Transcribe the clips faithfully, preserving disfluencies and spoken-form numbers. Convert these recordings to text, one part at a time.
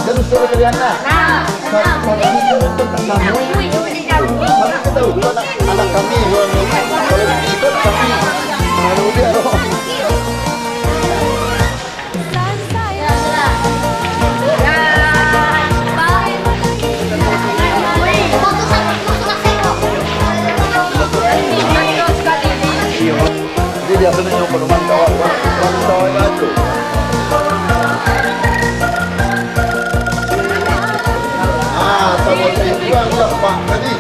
Jadi, saudara kalian, nah. Nah, nah. Tapi kita tahu, anak, anak kami, kalau ikut, tapi, nah, dia, loh. Jadi, biasanya nyo penumpang kawan, kawan, kawan, kawan, kawan. Ah, sama si Iwan lah, Pak, tadi.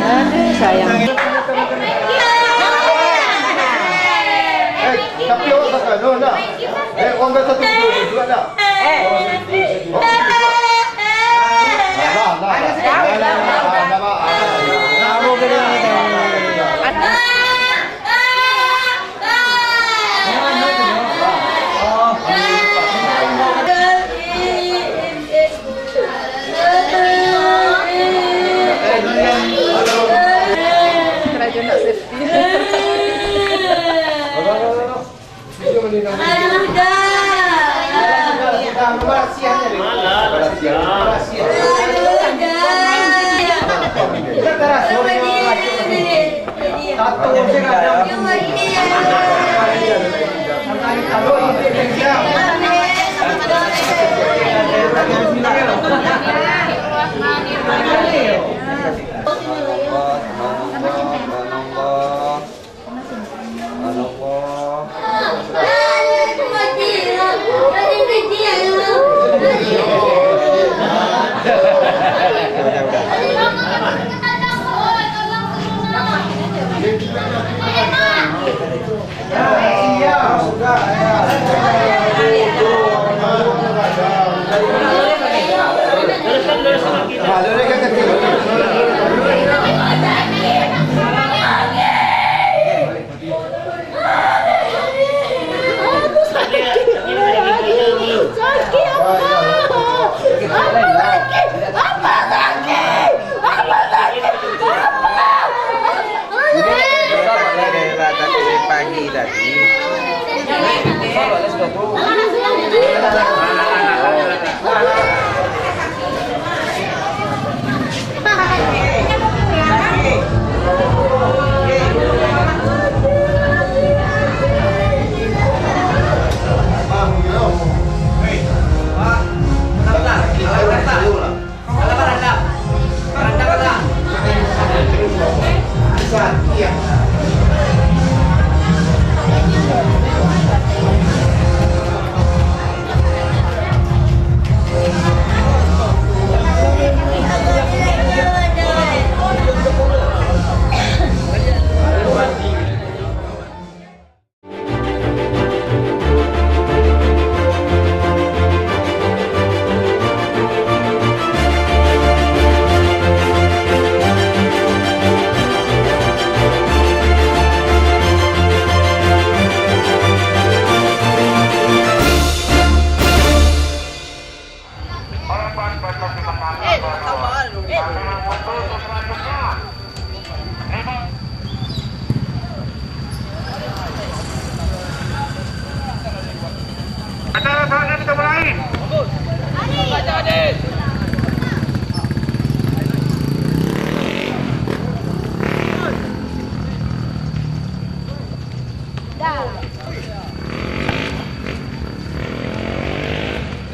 Aduh, sayang. Eh, tapi awak takano, nah. Eh, orang biasa tu, tu, tu, tu, nah. Eh. Oh, tu, tu, tu. Nah, nah, nah, nah, nah, nah, nah, nah. Karajo nak safety.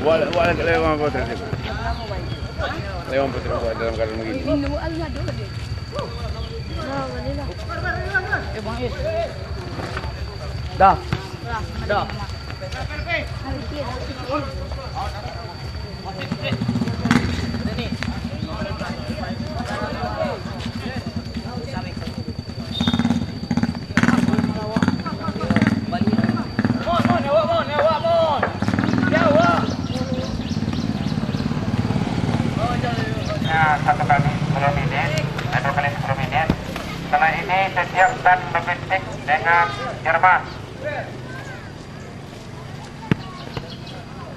Buat, buat lewat apa tadi? Lewat apa tadi buat dalam keadaan begini? Dah. Dah. Ya, satu kali sepuluh menit, satu kali sepuluh menit. Setelah ini, setiap tan logistik dengan Jerman.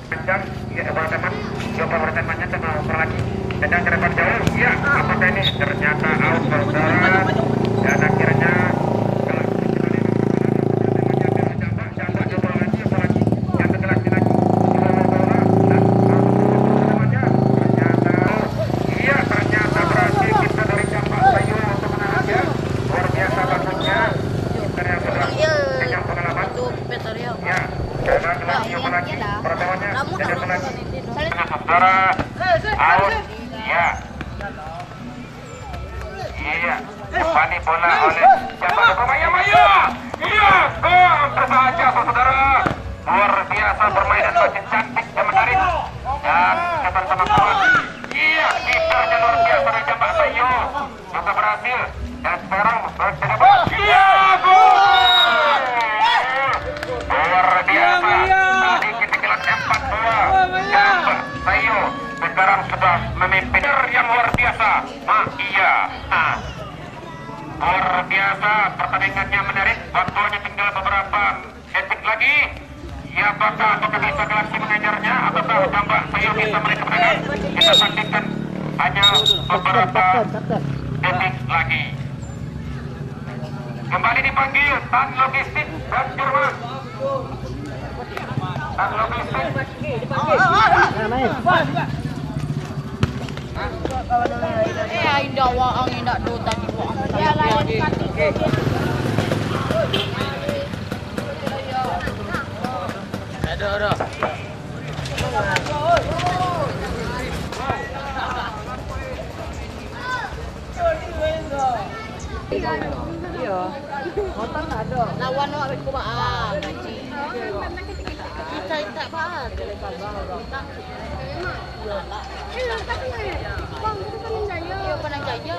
Kencang, ya, bola teman. Coba bola temannya sama orang lagi. Tendang ke depan jauh. Ya, apakah ini? Ternyata out, saudara. Dan akhirnya, kalau Saudara, out, ya. Iya. Kembali bola oleh siapa? Maya, Maya. Iya, gol terbaca, saudara. Luar biasa permainan, masih cantik dan menarik. Dan kesan sama kuat. Iya, kipernya luar biasa dari Jambak Sayo. Juga berhasil. Dan sekarang berhasil. Iya, gol. Luar biasa. Tadi kita kelas empat dua. Jambak Sayo sekarang sudah memimpin yang luar biasa. Mak iya. Nah. Luar biasa, pertandingannya menarik. Waktunya tinggal beberapa detik lagi. Siapakah, apakah bisa Galaksi mengejarnya, ataukah Jambak Sayo bisa meraih kemenangan? Kita saksikan hanya beberapa detik lagi. Kembali dipanggil Tan Logistik dan Jerman. Tan Logistik. Eh, indak waang, indak do tadi waang. Ada, ada. Iyo. Motor tak ada. Lawan awak beko baa, gaji. Kita tak baa. Iyo, Pananjaya.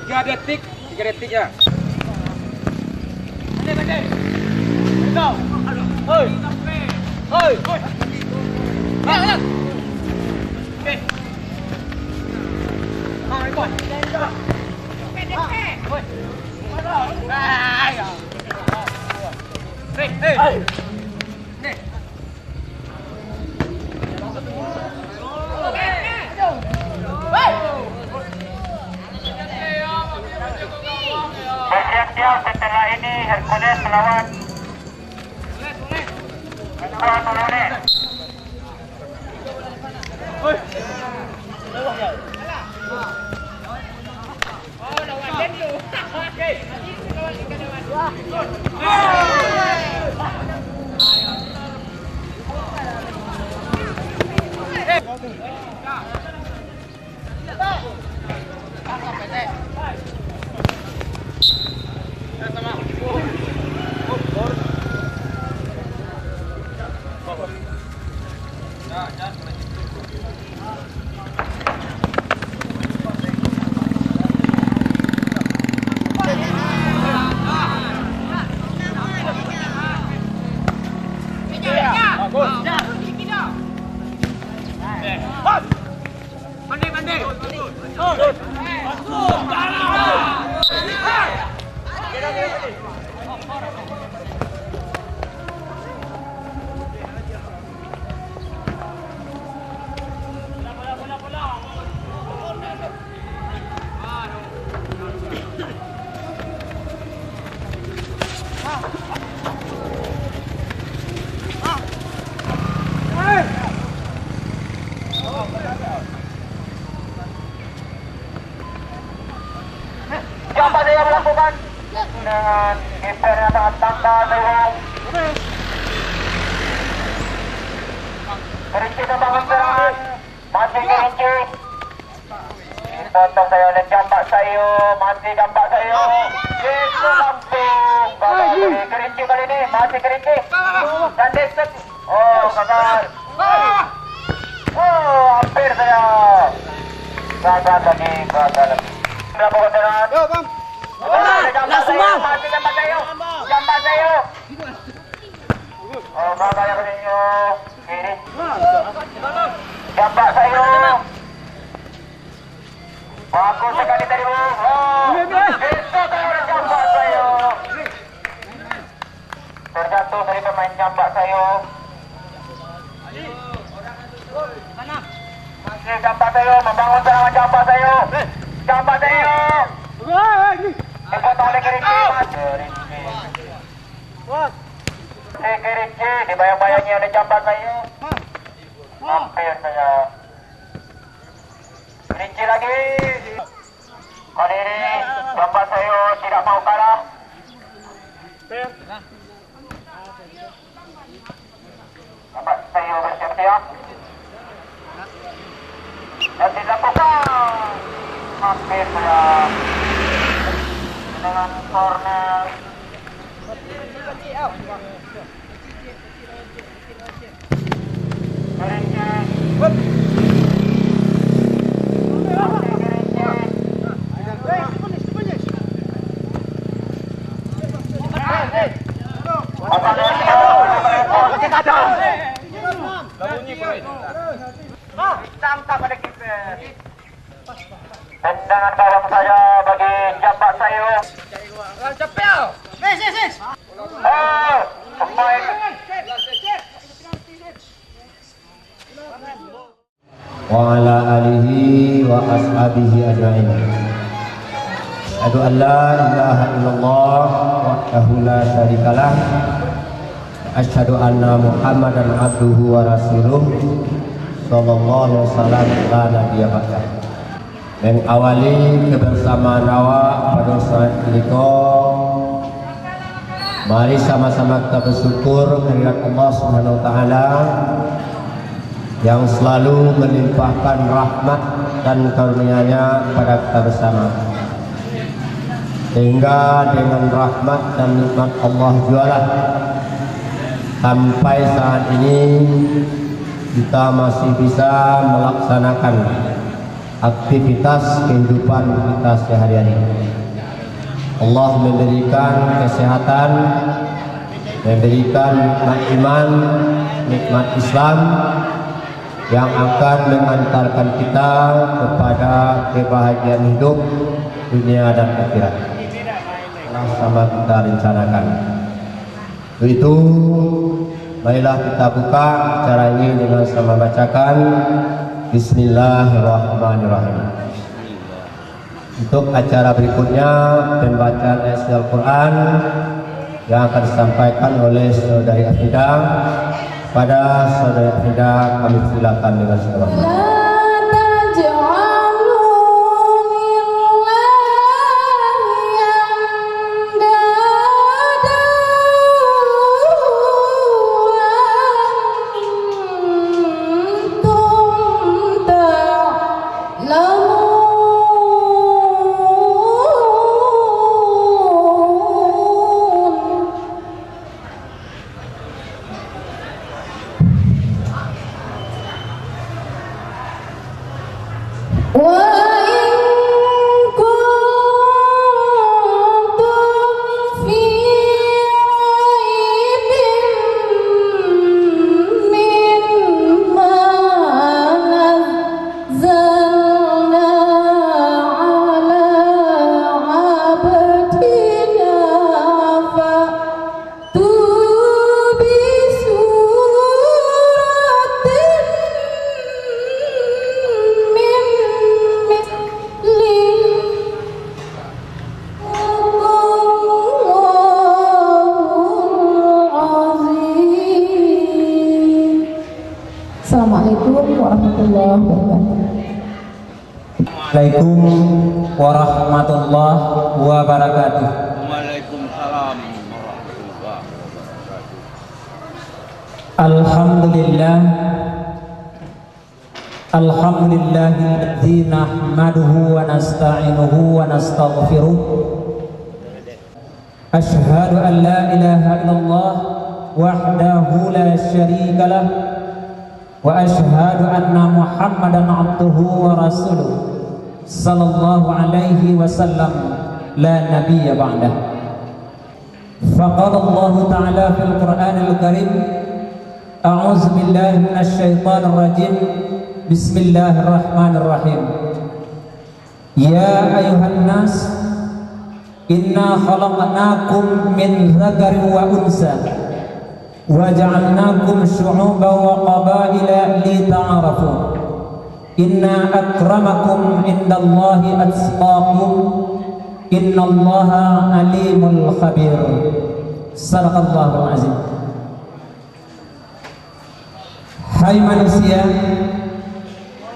Tiga detik, tiga detik ya. Hoi. Hoi. Hoi. Hei, hei. Bersiap-siap, setelah ini Hercules melawan. Tuan Lone. Lakukan dengan kiper yang sangat tangkas, Kerinci membangun serangan. Masih Kerinci. Dipotong saja oleh Jambak Sayo. Masih Jambak Sayo. Itu langsung gagal dari Kerinci kali ini. Masih Kerinci. Dan Desek. Oh, gagal. Oh, hampir saja. Gagal lagi, gagal lagi. Berapa kontenan? Masih Jambak Sayo. Masih Jambak Sayo. Jambak Sayo. Oh, gagal yang kedua. Kiri. Jambak Sayo. Bagus sekali tadi, Bung. Oh, itu saudara Jambak Sayo. Terjatuh dari pemain Jambak Sayo. Masih Jambak Sayo, membangun serangan Jambak Sayo. Jambak Sayo. Dipotong oleh Kerinci. Masih Kerinci. Dibayang-bayangi oleh Jambak Sayo. Hampir saja. Kerinci lagi. Kali ini, Jambak Sayo tidak mau kalah. Jambak Sayo bersiap-siap. Dan dilakukan. Hampir saja. Dengan corner. Tendangan gawang saja bagi Jambak Sayo. Oh, pemain. Wa ala alihi wa ashabihi ajma'in. Asyhadu an la ilaha illallah wahdahu la syarikalah. Asyhadu anna Muhammadan abduhu wa rasuluh. Sallallahu alaihi wasallam la nabiyya ba'dah. Mengawali kebersamaan awak pada saat ini ko, mari sama-sama kita bersyukur kehadirat Allah Subhanahu wa Ta'ala yang selalu melimpahkan rahmat dan karunia-Nya kepada kita bersama. Sehingga dengan rahmat dan nikmat Allah jugalah sampai saat ini kita masih bisa melaksanakan aktivitas kehidupan kita sehari-hari. Allah memberikan kesehatan, memberikan nikmat iman, nikmat Islam yang akan mengantarkan kita kepada kebahagiaan hidup dunia dan akhirat. Telah sama kita rencanakan. Untuk itu, marilah kita buka acara ini dengan sama bacakan Bismillahirrahmanirrahim. Untuk acara berikutnya, pembacaan ayat suci Al-Quran yang akan disampaikan oleh Saudari Afida. Pada Saudari Afida, kami silakan dengan segala hormat. وإن كنتم في ريب مما نزلنا على عبدنا فأتوا بسورة من مثله. Assalamualaikum warahmatullahi wabarakatuh. Assalamualaikum. Warahmatullahi wabarakatuh. Waalaikumsalam warahmatullahi wabarakatuh. Alhamdulillah. Alhamdulillahilladzi nahmaduhu wa nasta'inuhu wa nastaghfiruh. Asyhadu an la ilaha illallah wahdahu la syarikalah, wa asyhadu anna Muhammadan abduhu wa rasuluh, sallallahu alaihi wasallam, la nabiyya ba'dah. Faqala Allahu ta'ala fil Qur'anil Karim, a'udzu billahi minasy syaithanir rajim. Bismillahirrahmanirrahim. Ya ayuhan nas, inna khalaqnakum min dzakarin wa unsa, wa ja'alnakum syu'uban wa qabaila lita'arafu. Inna akramakum indallahi atqakum, innallaha alimul khabir. Sadaqallahul azim. Hai manusia,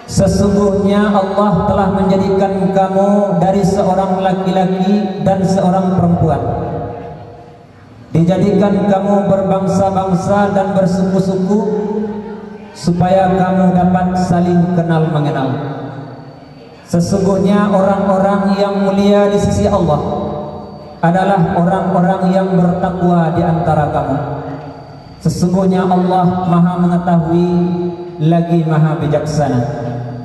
sesungguhnya Allah telah menjadikan kamu dari seorang laki-laki dan seorang perempuan. Dijadikan kamu berbangsa-bangsa dan bersuku-suku, supaya kamu dapat saling kenal mengenal. Sesungguhnya orang-orang yang mulia di sisi Allah adalah orang-orang yang bertakwa di antara kamu. Sesungguhnya Allah Maha Mengetahui, lagi Maha Bijaksana.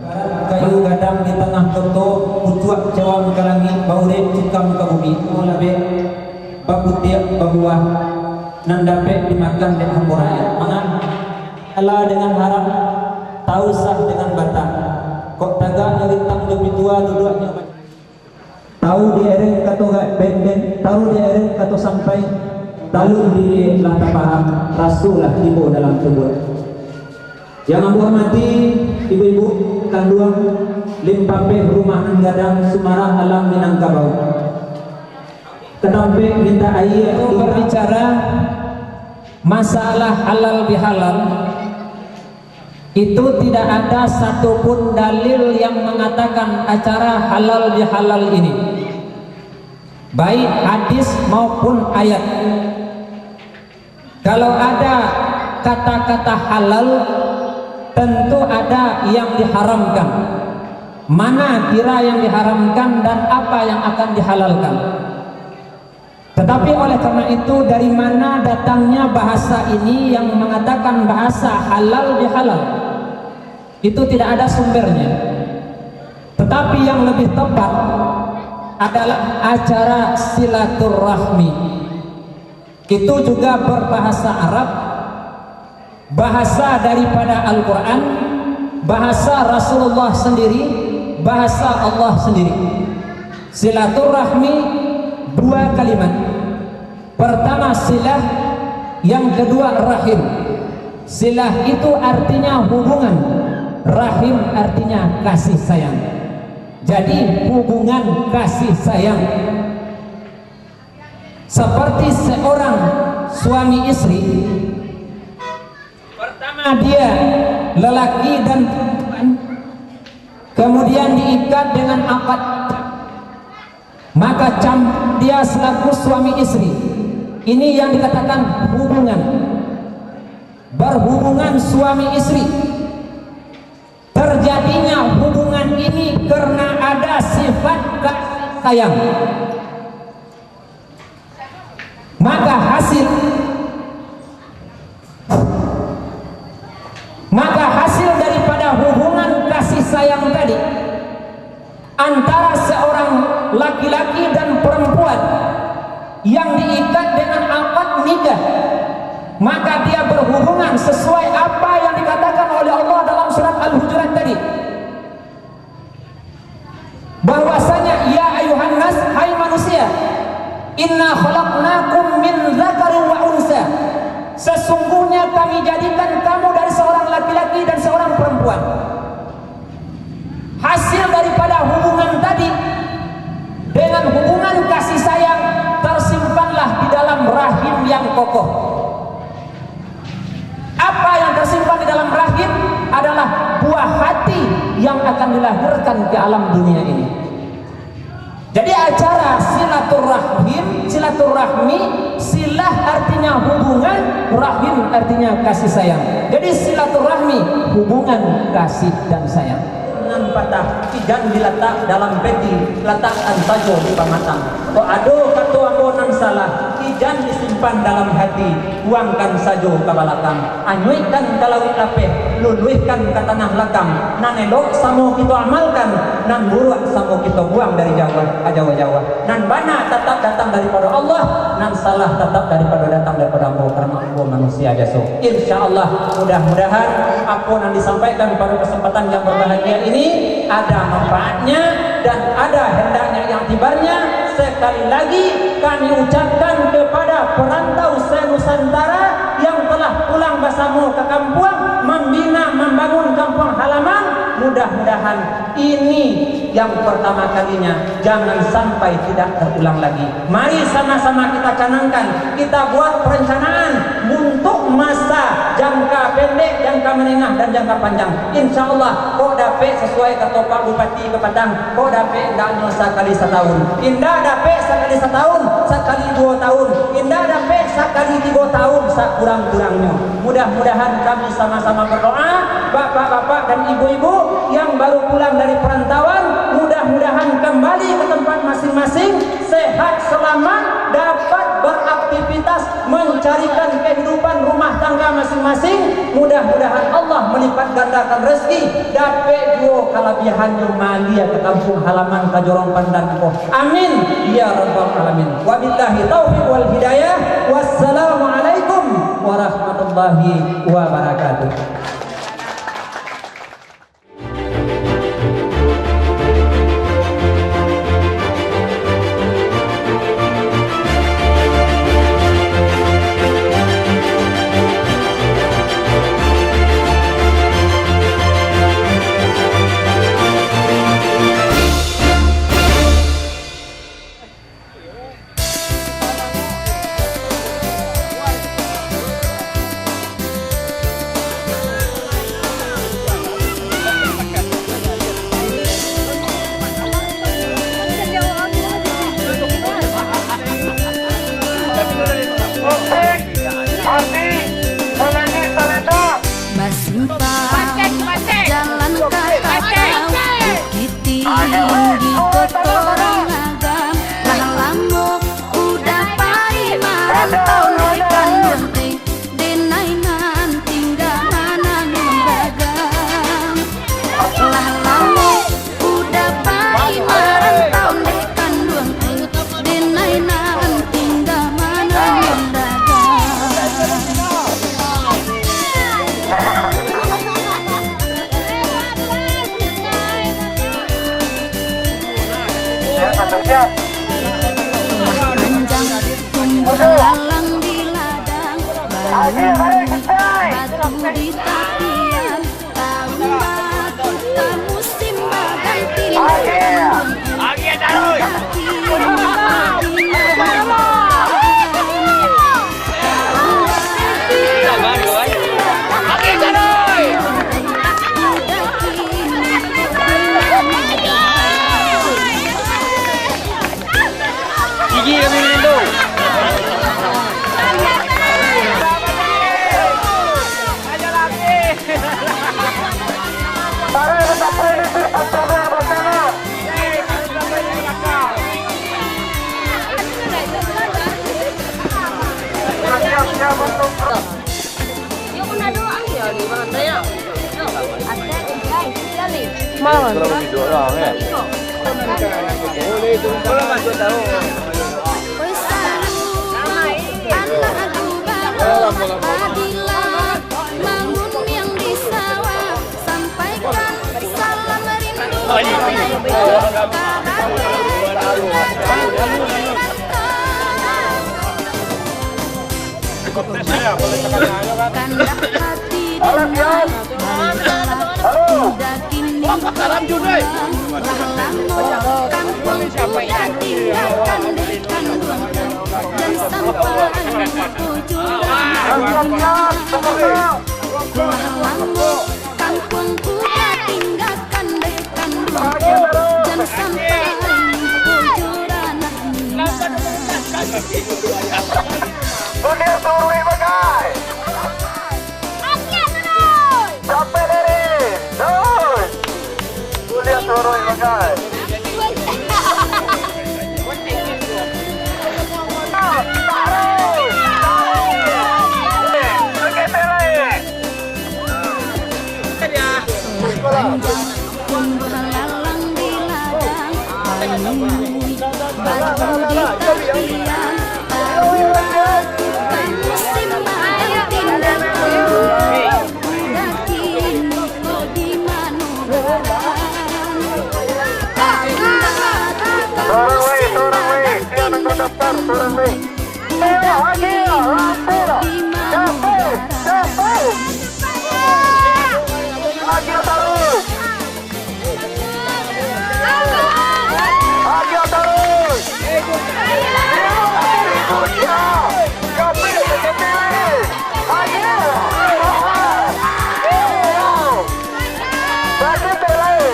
Ibarat kayu gadang di tangah koto, pucuak cawang ka langik, baurek cukang ka bumi. Labek, bakutiak, babuah, nan dapek dimakan dek ambo rakyat. Mangan. Halal dengan haram, tahu sah dengan batal. Kok tagaknyo rintang jo pitua, duduaknyo tahu di ereng kato ga-, benden, tahu di ereng kato sampai, talun diri lah tapaham, raso lah tibo dalam tubuah. Yang ambo hormati, ibu-ibu kanduang, limpapeh rumahan gadang, sumarah alam Minangkabau. Katampek mintak aia, berbicara masalah halal bihalal, itu tidak ada satupun dalil yang mengatakan acara halal bihalal ini, baik hadis maupun ayat. Kalau ada kata-kata halal, tentu ada yang diharamkan. Mana kira yang diharamkan dan apa yang akan dihalalkan? Tetapi oleh karena itu, dari mana datangnya bahasa ini yang mengatakan bahasa halal bihalal? Itu tidak ada sumbernya. Tetapi yang lebih tepat adalah acara silaturahmi. Itu juga berbahasa Arab, bahasa daripada Al-Quran, bahasa Rasulullah sendiri, bahasa Allah sendiri. Silaturahmi, dua kalimat. Pertama silah, yang kedua rahim. Silah itu artinya hubungan, rahim artinya kasih sayang. Jadi hubungan kasih sayang. Seperti seorang suami istri, pertama dia lelaki dan perempuan, kemudian diikat dengan akad, maka cam-, dia selaku suami istri. Ini yang dikatakan hubungan. Berhubungan suami istri. Terjadinya hubungan ini karena ada sifat kasih sayang. Maka hasil, maka hasil daripada hubungan kasih sayang tadi antara seorang laki-laki dan perempuan yang diikat dengan akad nikah, maka dia berhubungan sesuai apa yang dikatakan oleh Allah dalam surat Al-Hujurat tadi. Bahwasanya, "Ya ayuhan nas, hai manusia, inna khalaqnakum min dzakarin wa unsa." Sesungguhnya Kami jadikan kamu dari seorang laki-laki dan seorang perempuan. Hasil daripada hubungan tadi, dengan hubungan kasih sayang, tersimpanlah di dalam rahim yang kokoh. Apa yang tersimpan di dalam rahim adalah buah hati yang akan dilahirkan ke alam dunia ini. Jadi acara silaturahim, silaturahmi, silah artinya hubungan, rahim artinya kasih sayang. Jadi silaturahmi, hubungan kasih dan sayang. Nan patah, ijan dilatak dalam peti, latakkan sajo di pamatang. Kok ado kato ambo nan salah, ijan disimpan dalam hati, buangkan sajo ka balakang. Anyuikkan ka lauik lapeh, luluihkan ka tanah lakang. Nan elok samo kito amalkan, nan buruak samo kito buang dari jauah, jauah-jauah. Nan bana tatap datang daripado Allah, nan salah tatap daripado, datang daripado ambo, karano ambo manusia biaso. Insya Allah, mudah-mudahan apo nan disampaikan pada kesempatan yang berbahagia ini ada manfaatnya dan ada hendaknya yang tibarnya. Sekali lagi kami ucapkan kepada perantau se-Nusantara yang telah pulang basamo ka kampuang, mambina, mambangun kampuang halaman, mudah-mudahan ini yang pertama kalinya, jangan sampai tidak terulang lagi. Mari sama-sama kita canangkan, kita buat perencanaan untuk masa jangka pendek, jangka menengah, dan jangka panjang. Insya Allah, kok dapek sesuai kato Pak Bupati Kapatang, kok dapek indaknyo sakali satahun. Indak dapek sakali satahun, sakali duo tahun. Indak dapek sakali tigo tahun sakurang-kurangnyo. Mudah-mudahan kami sama-sama berdoa, bapak-bapak dan ibu-ibu yang baru pulang dari perantauan, mudah-mudahan kembali ke tempat masing-masing, sehat, selamat, dapat beraktivitas, mencarikan kehidupan rumah tangga masing-masing. Mudah-mudahan Allah melipat gandakan rezeki, dapek juo kalabihannyo maalia ka kampuang halaman, ka jorong pandan ko. Amin, ya rabbal alamin. Wabillahi taufiq wal hidayah. Wassalamualaikum warahmatullahi wabarakatuh. Basimpang jalan ka Tatau, Bukittinggi, Koto Rang Agam. Lah lamo Uda pai marantau, dek kanduang teh, denai nan tingga mananam dagang. Lah lamo Uda pai marantau, dek kanduang teh, denai nan tingga mananam dagang. Siap, siap. Panjang tumbuah lalang di ladang, batu di tapian, taun batu ka musim bagai tilang. Gigi kami main tu. Malam. Sampaikan salam rindu. Kandak hati dan indak kini pulang. Lah lamo kampuang Kuta tinggakan, dek kanduang teh, jan sampai tujuan. Lah lamo Kampuang Kuta tinggakan, dek kanduang teh, jan sampai tuju Sorang lai, sorang lai. Sia nan ka daftar, sorang lai. Ayo, ayo, ampun. Capek, capek. Ayo, taruih. Ayo, taruih. Ayo, taruih. Ayo, taruih. Sakik tu lai.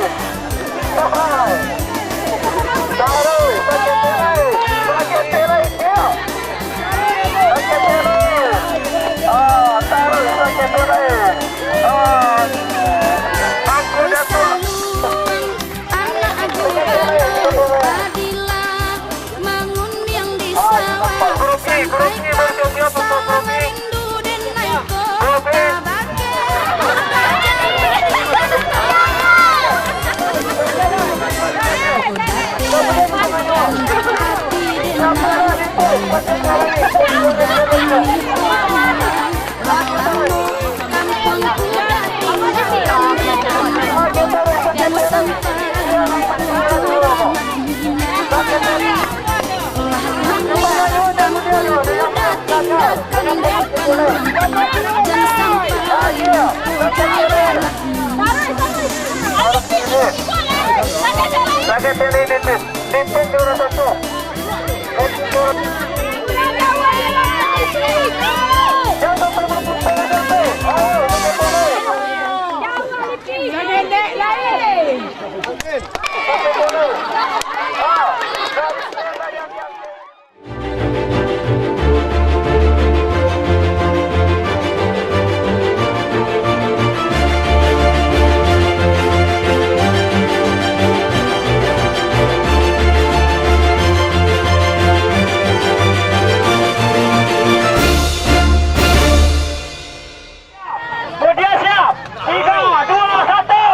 Taruih, sakik tu lai. Sakik tu lai, siap. Sakik tu lai. Ah, taruih, sakik tu lai. Ah, aku dah tu. Grup B, grup B, baru siap-siap untuk grup B. Grup B. Sakik tu lai, Nipin. Nipin juara satu. Mudia siap. Tiga, dua, satu.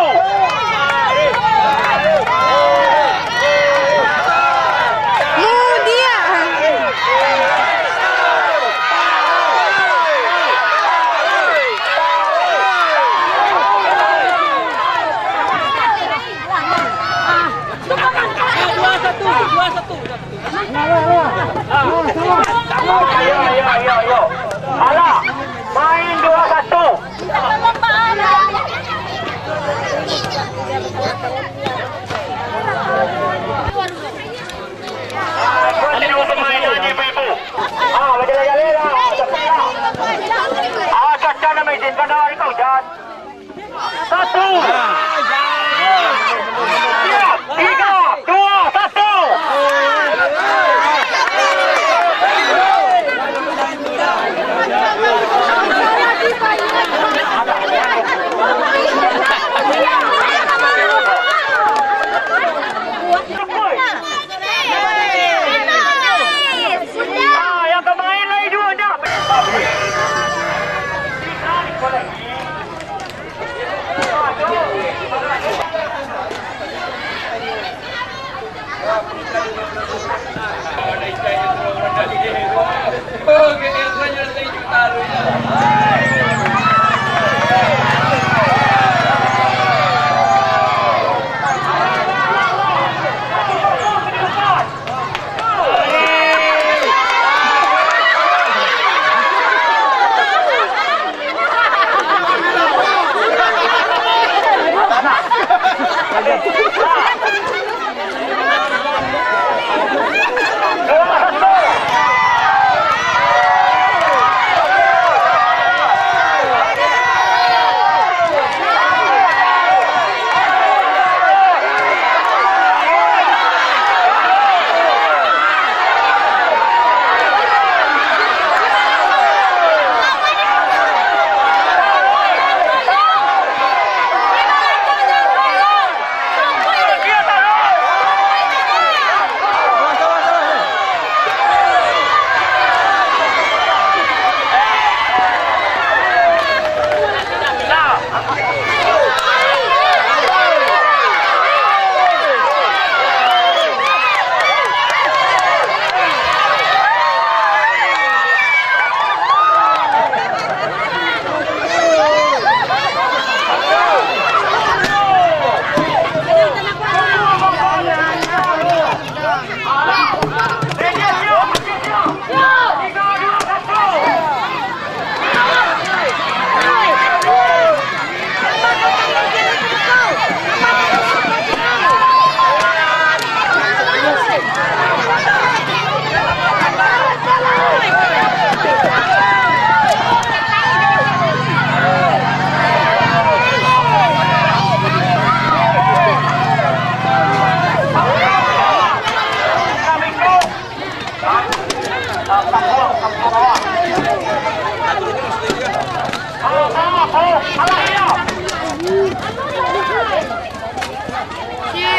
Mudia. Ayo, ayo, ayo, ayo. Alah, main dua satu. Kuat dulu pemain Haji Ibu-ibu. Ah, bajalan-jalan lah. Ah, cuaca nak maizin, kan dah hari hujan. Satu. Siap. Tiga, dua, satu.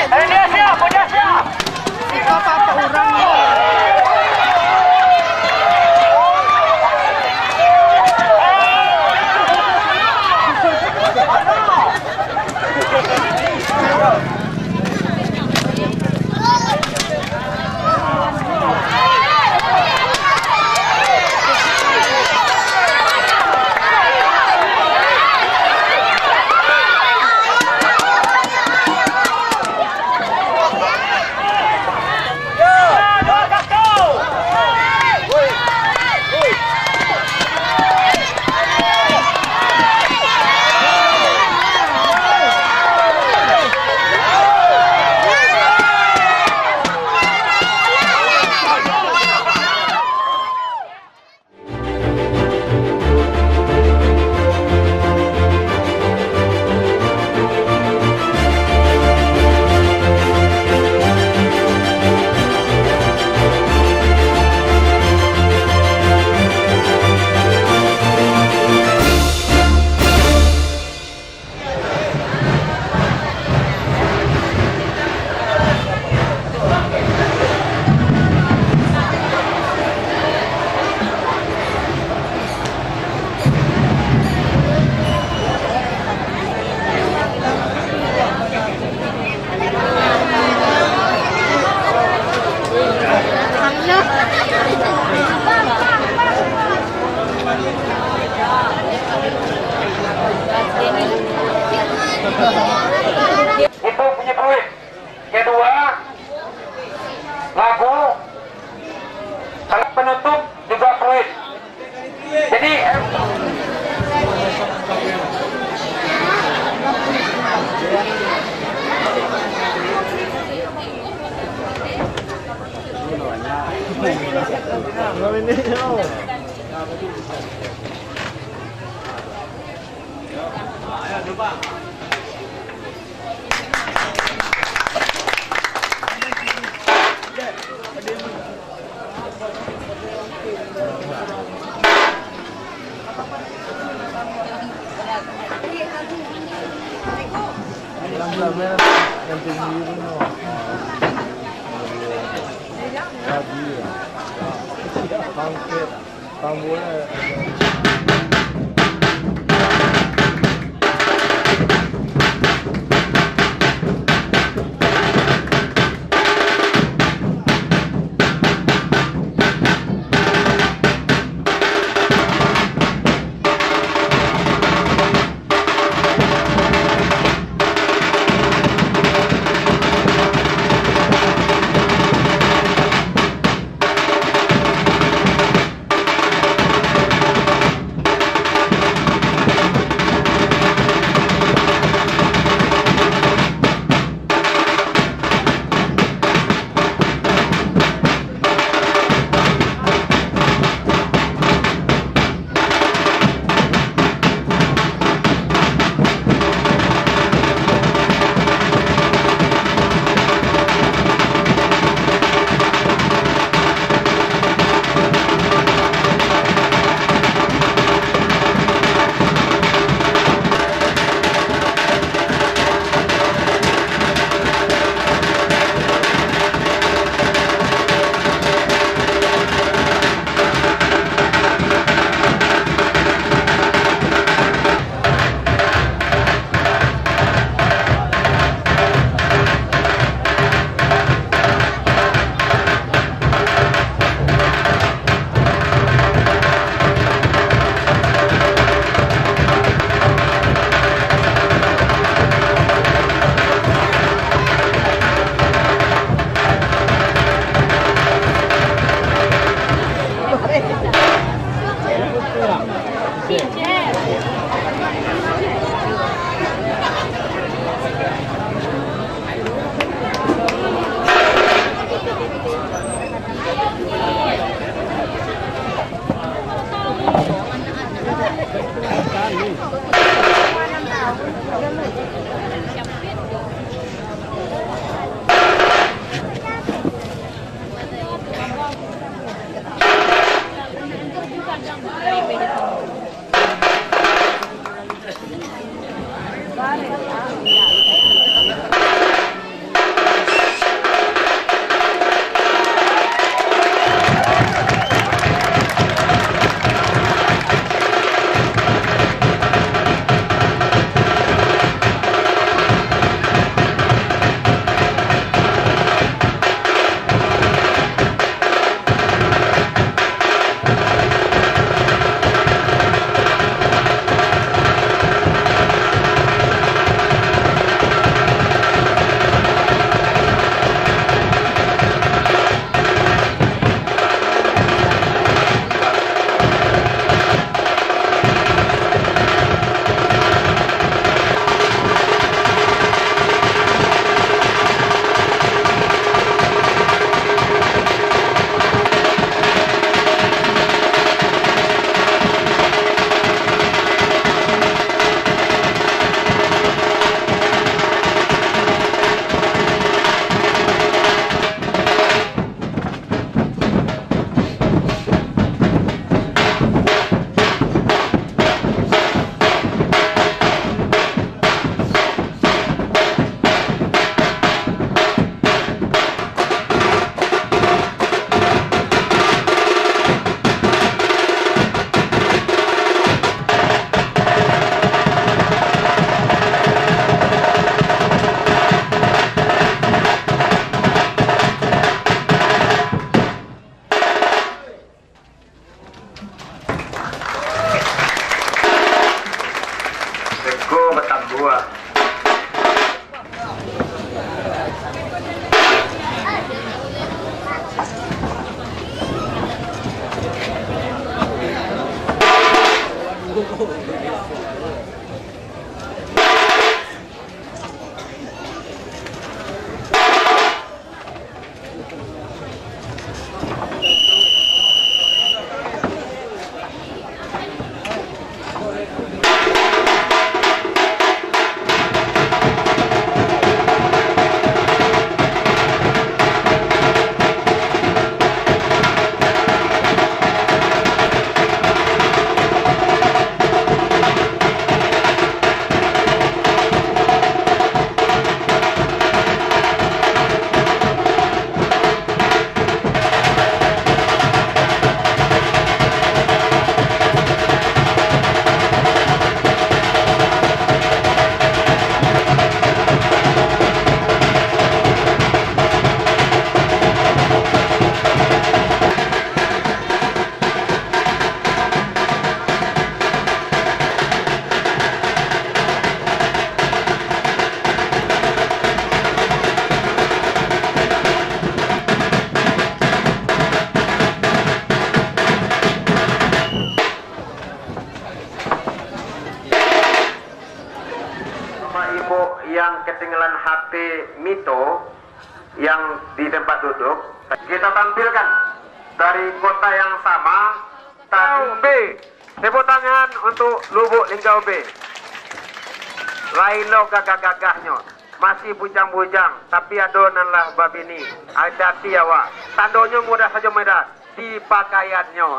Indonesia, punya siap. Iko apa urang ni? Itu bunyi peluit. Kedua, lagu, salat penutup juga peluit. Jadi, em, Ketinggalan H P Mito yang di tempat duduk. Kita tampilkan dari kota yang sama, Tanjung B. Tepuk tangan untuk Lubuk Linggau B. Lain lo gagah-gagahnyo. Masih bujang-bujang, tapi ado nan lah babini. Hati-hati awak. Tandonyo mudah sajo, mudah. Di pakaiannyo.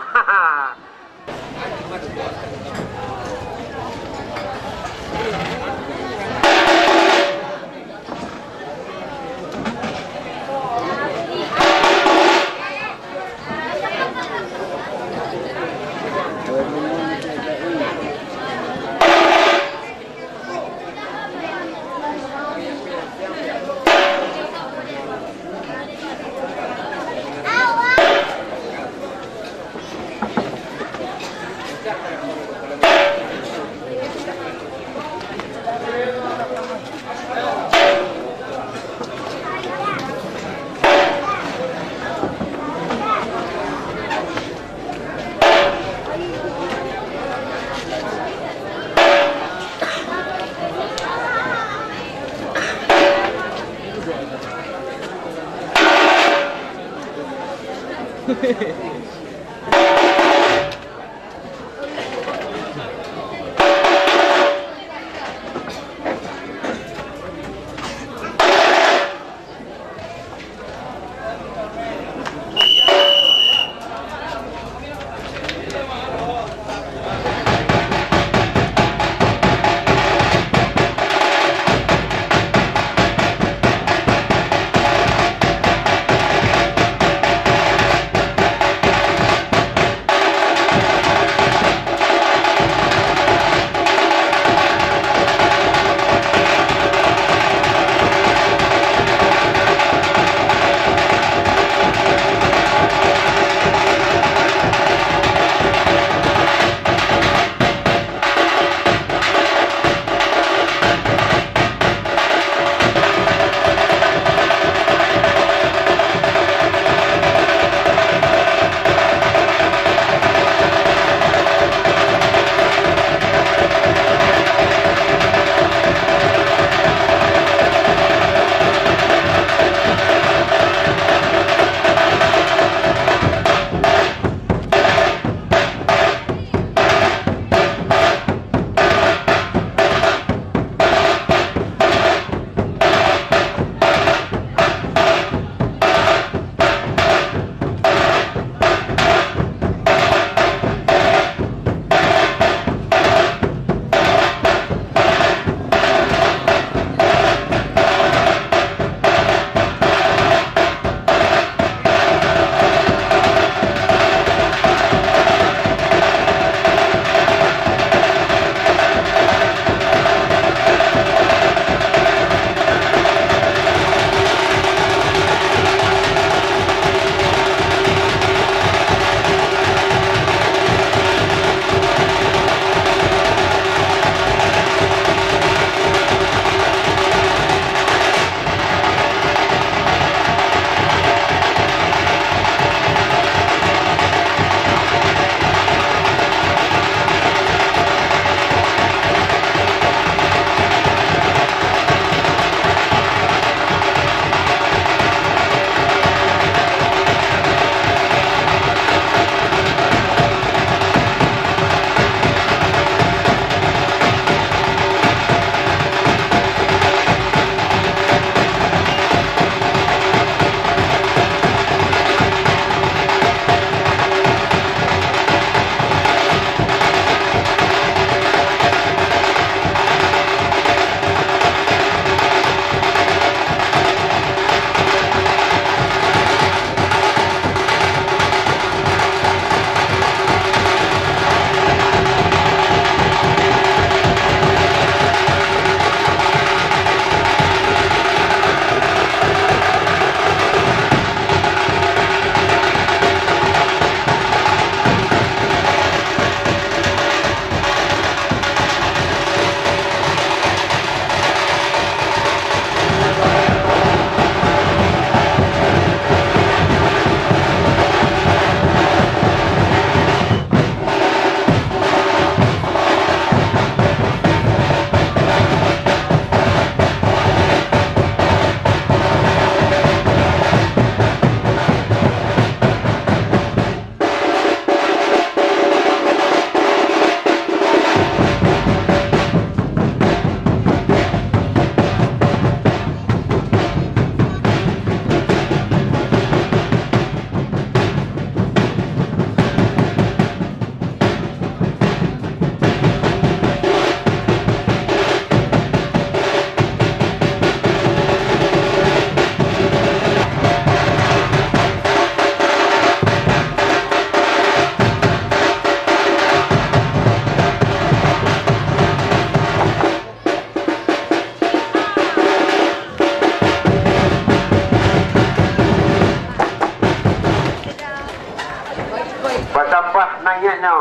Batambah naiaknyo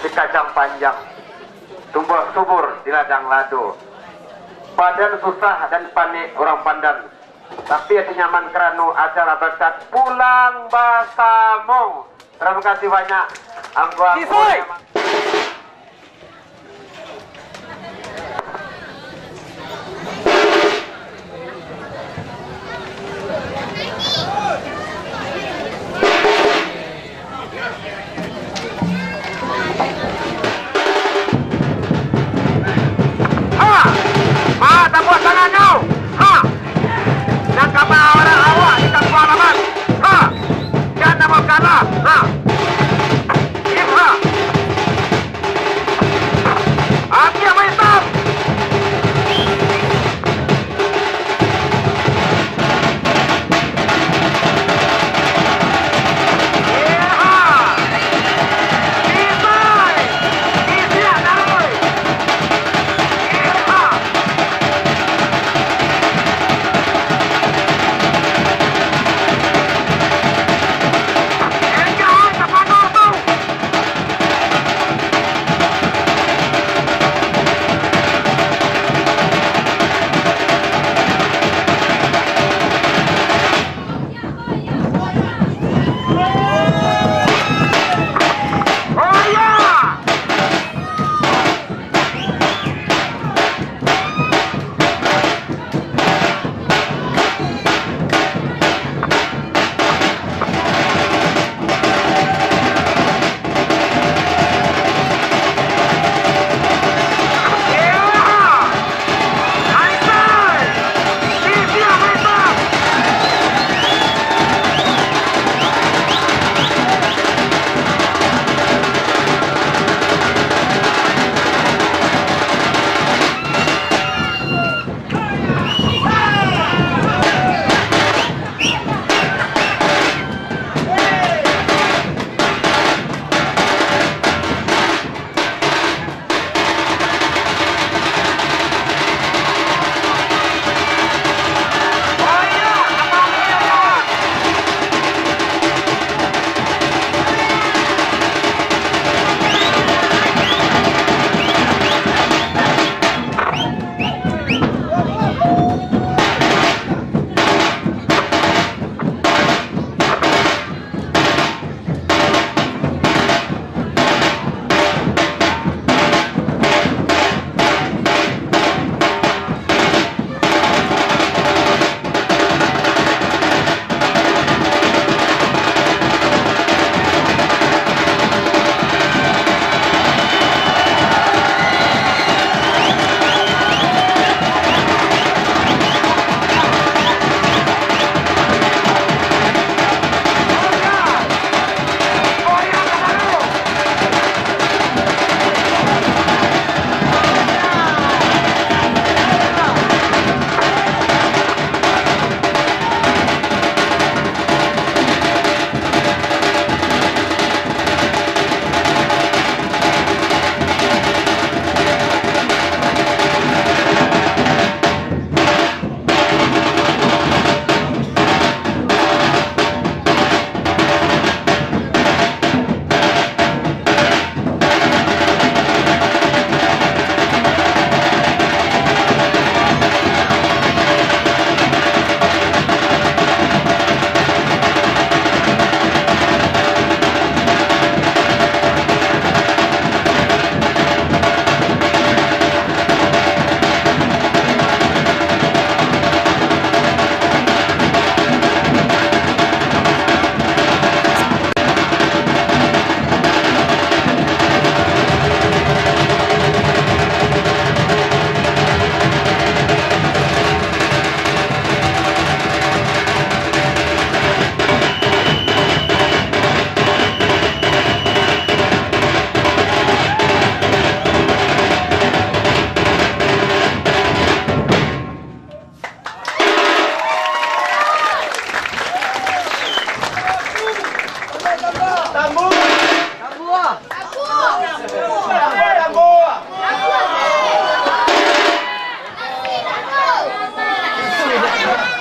si kacang panjang, tumbuah subur di ladang lado. Padan susah dan panek urang Pandan, tapi ati nyaman karano acara bakcando pulang basamo. Tarimo kasih banyak. Angku-angku. Ha! Ha! Tapuak tangannyo! Ha! Jan kama awak, awak di kampung alaman! Ha! Jan namo kalah! Ha! Im, ha! Api apa hitam?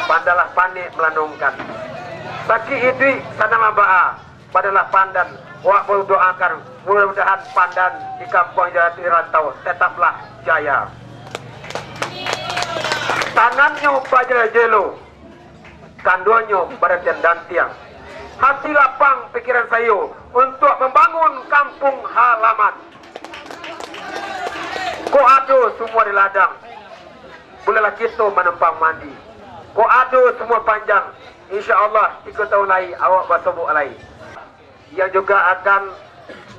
Pandalah panek malanungkan. Sakik iduik sanang mabaa. Padalah pandan, wak baru doakan, mudah-mudahan pandan di kampuang jati rantau tetaplah jaya. Tangannyo bajelo-jelo, kanduangnyo badantiang-dantiang. Hati lapang, pikiran sayo untuk mambangun kampung halaman. Kok ado sumua di ladang, buliahlah kito manumpang mandi. Kok ado sumua panjang, insya Allah tigo taun lai awak basobok lai. Yang juga akan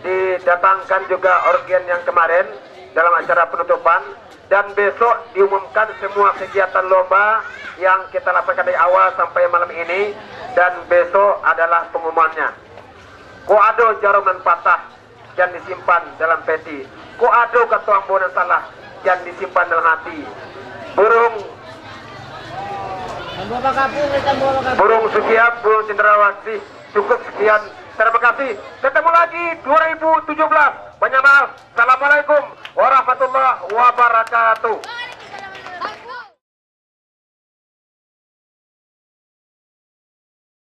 didatangkan juga orgen yang kemarin dalam acara penutupan, dan besok diumumkan semua kegiatan lomba yang kita laksanakan dari awal sampai malam ini, dan besok adalah pengumumannya. Kok ado jarum nan patah, jan disimpan dalam peti. Kok ado kato ambo nan salah, jan disimpan dalam hati. Burung, burung sukiap, burung cendrawasih. Cukup sekian. Terima kasih. Ketemu lagi dua ribu tujuh belas. Banyak maaf. Assalamualaikum warahmatullahi wabarakatuh.